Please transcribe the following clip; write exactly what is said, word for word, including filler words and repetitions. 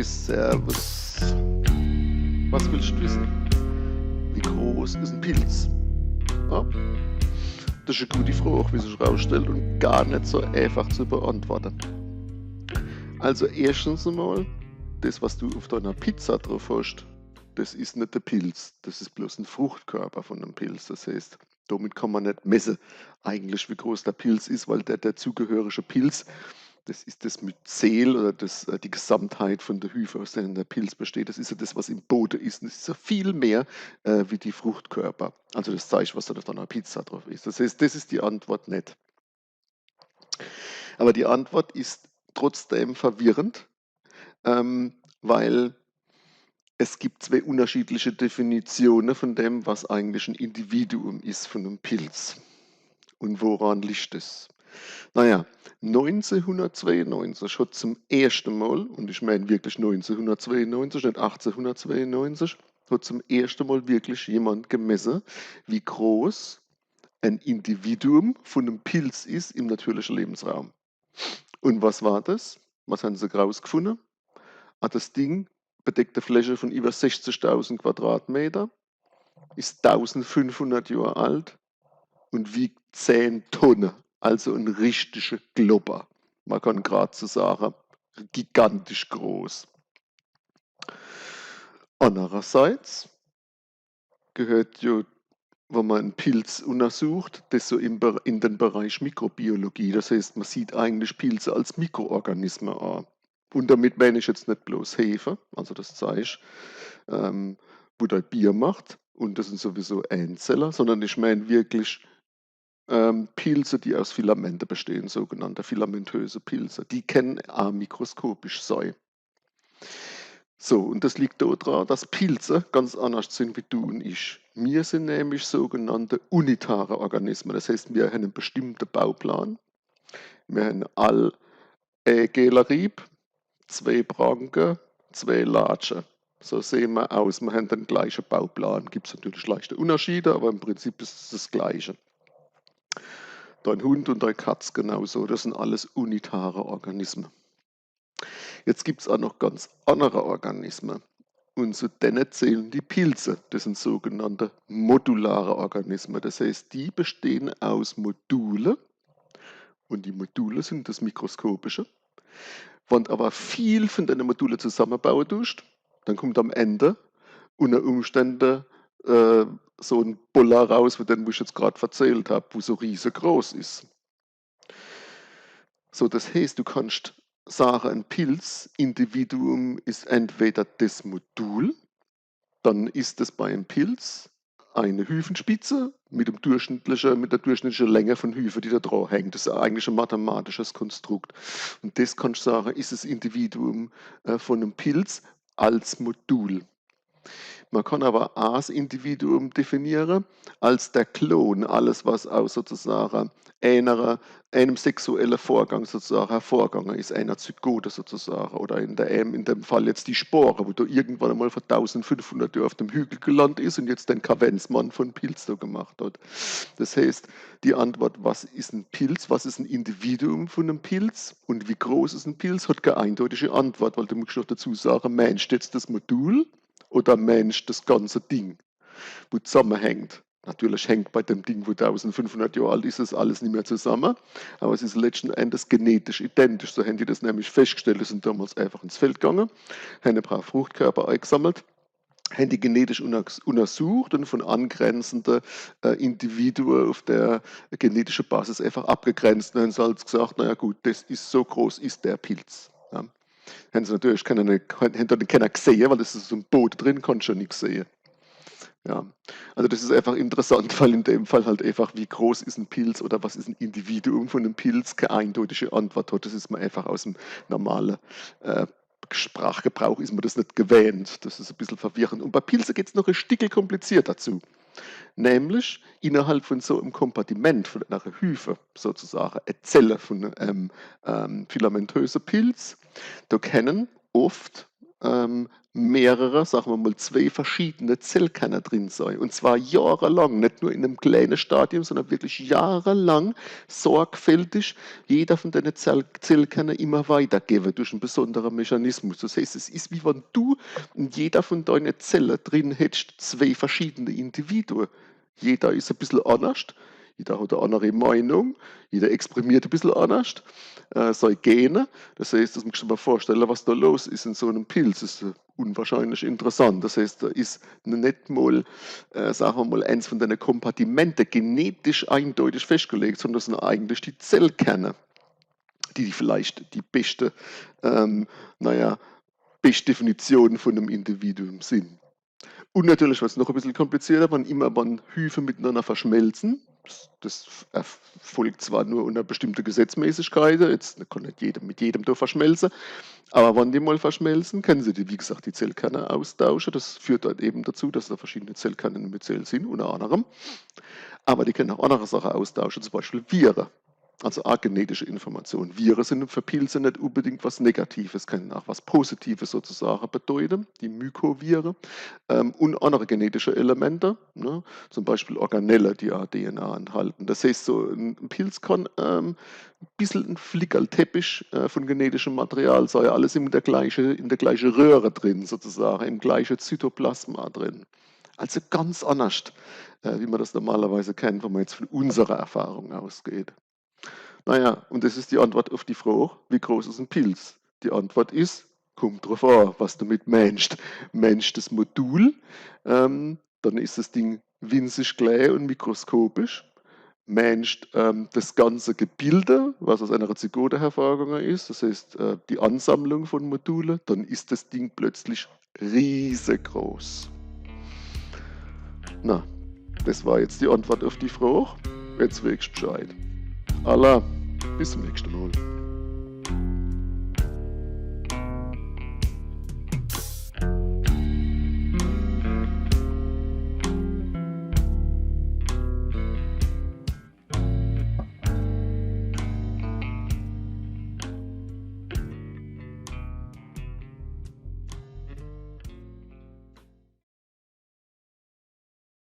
Servus. Was willst du wissen? Wie groß is en Pilz? Ja? Das is e gute Frage, wie sich rausstellt, und gar net so einfach zu beantworten. Also erstens einmal, das, was du auf deiner Pizza drauf hast, das is net der Pilz, das is bloß en Fruchtkörper von dem Pilz. Das heißt, damit kann man net messe, eigentlich, wie groß der Pilz is, weil der, der zugehörige Pilz, das is das Myzel oder das, äh, die Gesamtheit von der Hyphe, aus denen der Pilz besteht. Das is ja das, was im Bode is. Und das is ja viel mehr, äh, wie die Fruchtkörper. Also das Zeich, was da auf deiner Pizza drauf is. Das heißt, das is die Antwort net. Aber die Antwort is trotzdem verwirrend, ähm, weil es gibt zwei unterschiedliche Definitionen von dem, was eigentlich ein Individuum ist von einem Pilz. Und woran liegt es? Naja, neunzehnhundertzweiundneunzig hat zum ersten Mal, und ich meine wirklich neunzehnhundertzweiundneunzig, nicht achtzehnhundertzweiundneunzig, hat zum ersten Mal wirklich jemand gemessen, wie groß ein Individuum von einem Pilz ist im natürlichen Lebensraum. Und was war das? Was haben sie rausgefunden? Ah, das Ding bedeckt eine Fläche von über sechzigtausend Quadratmeter, ist tausendfünfhundert Jahre alt und wiegt zehn Tonnen. Also ein richtiger Klopper. Man kann grad so sagen, gigantisch groß. Andererseits gehört ja, wenn man einen Pilz untersucht, das so im Be-, in den Bereich Mikrobiologie. Das heißt, man sieht eigentlich Pilze als Mikroorganismen an. Und damit meine ich jetzt nicht bloß Hefe, also das Zeich, ähm, wo der Bier macht, und das sind sowieso Einzeller, sondern ich meine wirklich, ähm, Pilze, die aus Filamente bestehen, sogenannte filamentöse Pilze. Die können auch mikroskopisch sein. So, und das liegt daran, dass Pilze ganz anders sind wie du und ich. Wir sind nämlich sogenannte unitare Organismen. Das heißt, wir haben einen bestimmten Bauplan. Wir haben all, äh, gelber Rieb, zwei Pranke, zwei Latsche. So sehen wir aus. Wir haben den gleichen Bauplan. Gibt es natürlich leichte Unterschiede, aber im Prinzip ist es das Gleiche. Dein Hund und deine Katze genauso. Das sind alles unitare Organismen. Jetzt gibt es auch noch ganz andere Organismen. Und zu denen zählen die Pilze. Das sind sogenannte modulare Organismen. Das heißt, die bestehen aus Module. Und die Module sind das Mikroskopische. Wenn du aber viel von deinen Modulen zusammenbauen tust, dann kommt am Ende unter Umständen, äh, so ein Boller raus, von dem, wo ich jetzt gerade erzählt habe, wo so riesengroß ist. So, das heißt, du kannst sagen, ein Pilz, Individuum ist entweder das Modul, dann ist es bei einem Pilz eine Hyphenspitze mit dem durchschnittliche, mit der durchschnittlichen Länge von Hyphen, die da dran hängt. Das ist eigentlich ein mathematisches Konstrukt. Und das kannst du sagen, ist das Individuum, äh, von einem Pilz als Modul. Man kann aber auch das Individuum definieren als der Klon, alles, was aus sozusagen einer, einem sexuellen Vorgang sozusagen hervorgegangen ist, einer Zygote sozusagen, oder in der, in dem Fall jetzt die Spore, wo da irgendwann einmal vor tausendfünfhundert Jahren auf dem Hügel gelandet ist und jetzt den Kavenzmann von Pilz da gemacht hat. Das heißt, die Antwort, was ist ein Pilz, was ist ein Individuum von einem Pilz und wie groß ist ein Pilz, hat keine eindeutige Antwort, weil du musst noch dazu sagen, meinst du jetzt das Modul oder meinst du das ganze Ding, wo zusammenhängt? Natürlich hängt bei dem Ding, wo tausendfünfhundert Jahre alt ist, das alles nicht mehr zusammen, aber es ist letzten Endes genetisch identisch. So haben die das nämlich festgestellt, die sind damals einfach ins Feld gegangen, haben ein paar Fruchtkörper eingesammelt, haben die genetisch unter-, untersucht und von angrenzende, äh, Individuen auf der genetischen Basis einfach abgegrenzt. Dann haben sie halt gesagt, naja gut, das ist so groß, ist der Pilz. Ja. Haben sie natürlich keiner, haben dort keiner gesehen, weil das ist so im Boden drin, kannst du ja nichts sehen. Ja, also das ist einfach interessant, weil in dem Fall halt einfach, wie groß ist ein Pilz oder was ist ein Individuum von einem Pilz, keine eindeutige Antwort hat. Das ist mir einfach aus dem normalen, äh, Sprachgebrauch ist man das nicht gewöhnt. Das ist ein bisschen verwirrend. Und bei Pilze geht's noch ein Stückel komplizierter zu. Nämlich innerhalb von so einem Kompartiment, von einer Hyphe sozusagen, eine Zelle von einem, ähm, filamentösen Pilz, da können oft, ähm, mehrere, sage mer mol, zwee verschiedene Zellkerne drin sei. Und zwar jahrelang, net nur in einem kleinen Stadium, sondern wirklich jahrelang sorgfältig jeder von deine Zell Zellkerne immer weitergebe durch einen besonderen Mechanismus. Das heißt, es ist, wie wenn du in jeder von deine Zelle drin hättest zwee verschiedene Individuen. Jeder ist ein bisschen anders, jeder hat eine andere Meinung, jeder exprimiert ein bisschen anders, äh, sei Gene. Das heißt, das muss ich mir vorstellen, was da los ist in so einem Pilz. Das ist äh, unwahrscheinlich interessant. Das heißt, da ist nicht mal, äh, sagen wir mal, eins von deinen Kompartimente genetisch eindeutig festgelegt, sondern das sind eigentlich die Zellkerne, die vielleicht die beste, ähm, naja, beste Definition von einem Individuum sind. Und natürlich, was noch ein bisschen komplizierter, wann immer wann Hüfe miteinander verschmelzen, das, das erfolgt zwar nur unter bestimmte Gesetzmäßigkeiten, jetzt kann nicht jedem mit jedem da verschmelzen, aber wann die mal verschmelzen, können sie die, wie gesagt, die Zellkerne austauschen. Das führt dann eben dazu, dass da verschiedene Zellkerne in der Zelle sind, unter anderem. Aber die können auch andere Sachen austauschen, zum Beispiel Viren. Also auch genetische Information. Viren sind für Pilze nicht unbedingt was Negatives, können auch was Positives sozusagen bedeuten, die Mykoviren, ähm, und andere genetische Elemente, ne? Zum Beispiel Organelle, die auch D N A enthalten. Das heißt, so ein Pilz kann ähm, ein bisschen ein Flickerlteppich äh, von genetischem Material sei, alles in der gleichen, in der gleichen Röhre drin sozusagen, im gleichen Zytoplasma drin. Also ganz anders, äh, wie man das normalerweise kennt, wenn man jetzt von unserer Erfahrung ausgeht. Naja, und das ist die Antwort auf die Frage, wie groß ist ein Pilz? Die Antwort ist, kommt drauf an, was du mit meinst. Meinst das Modul, ähm, dann ist das Ding winzig klein und mikroskopisch. Meinst ähm, das ganze Gebilde, was aus einer Zygote hervorgegangen ist, das heißt äh, die Ansammlung von Module, dann ist das Ding plötzlich riesegroß. Na, das war jetzt die Antwort auf die Frage. Jetzt weescht Bescheid. Alla, bis zum nächsten Mal.